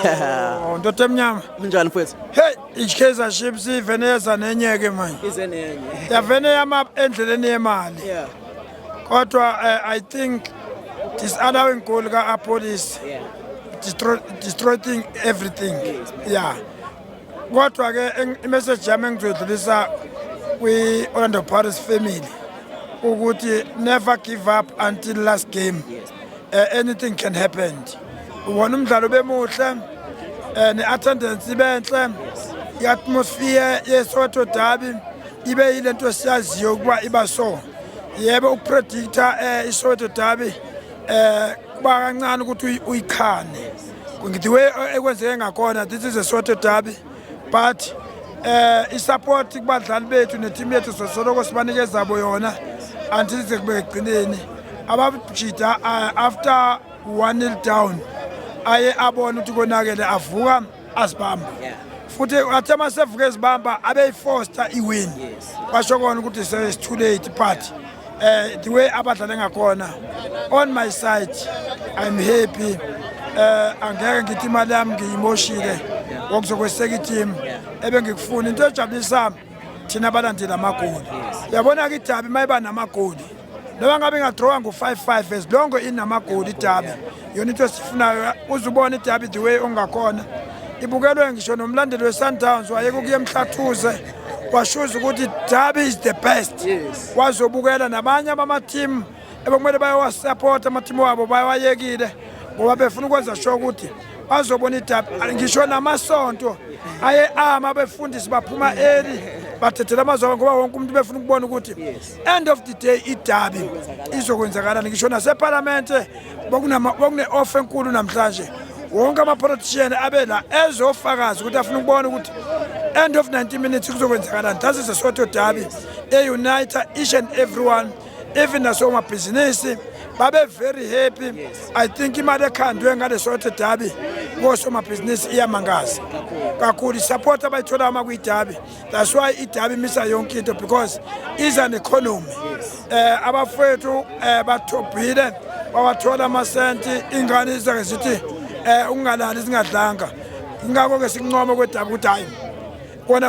Oh, ndoda emnyama. Kunjani, mfowethu? Hey, iKaizer Chiefs ivene yeza nenye ke manje. Ize nenye. Yavene yama endleleni yemali. Kodwa I think disallowing goal ka Appollis destroying everything. Yeah. Kodwa ke imessage yami engizoyidlulisa kwi Orlando Pirates family ukuthi never give up until last game. Anything can happen. Wona umdlalo bemuhle, ne-attendance ibenhle, i-atmosphere yeSoweto derby ibe yilento esiyaziyo ukuba iba so. Yebo, ukupredicta iSoweto derby kuba kancane ukuthi uyikhane. The way ekwenzeke ngakhona, this is a Soweto derby, but isupport kubadlali bethu neteam yethu sosoloko sibanikeza bo yona until ze kube ekugcineni. Abajida after 1-0 down aye abona ukuthi konakele, avuka azibamba. Futhi athe masevuka ezibamba, abeyifoster iwin. Kwasho kona ukuthi it's too late, but the way abadlale ngakhona, on my side I'm happy. Angeke ngithi imali yami ngiyimoshile ngokuzokweseka iteam. Ebengikufuna, into ejabulisa thina abalandeli, amagoli. Uyabona ke, idabi mayiba namagoli, noma ngabe ingadrawa ngo-5-5, as long inamagoli idabi, yona into esifunayo. Uzubona idabi the way ongakhona ibukelwe, ngisho nomlandeli we-Sundowns wayeke ukuya eMhlathuze, washuza ukuthi derby is the best. Wazobukela nabanye abama-team ebekumele bayowasapota amathimu wabo, bayawayekile ngoba befuna ukwenza sure ukuthi bazobona idabi. Ngisho namasonto aye ama, abefundisi baphuma early, bathethela amazwi abo ngoba wonke umuntu befuna ukubona ukuthi end of the day idabi izokwenzakalani. Ngisho nasepalamente bekune-off enkulu namhlanje, wonke ama-politician abe la ezofakaza ukuthi afuna ukubona ukuthi end of 90 minutes kuzokwenzakalani. That is a Soweto derby e-unite each and everyone, even nasomabhizinisi babe very happy. I think imali ekhandwe ngale Soweto derby kosomabhizinisi iyamangaza kakhulu, isupport abayithola uma kuyidabi. That's why idabi imisa yonke into, because is an economy. Abafowethu bathobhile, bawathola amasenti, ingane izake zithi ungalali zingadlanga. Ingakho ke sikuncoma kwedabi ukuthi hayi kona.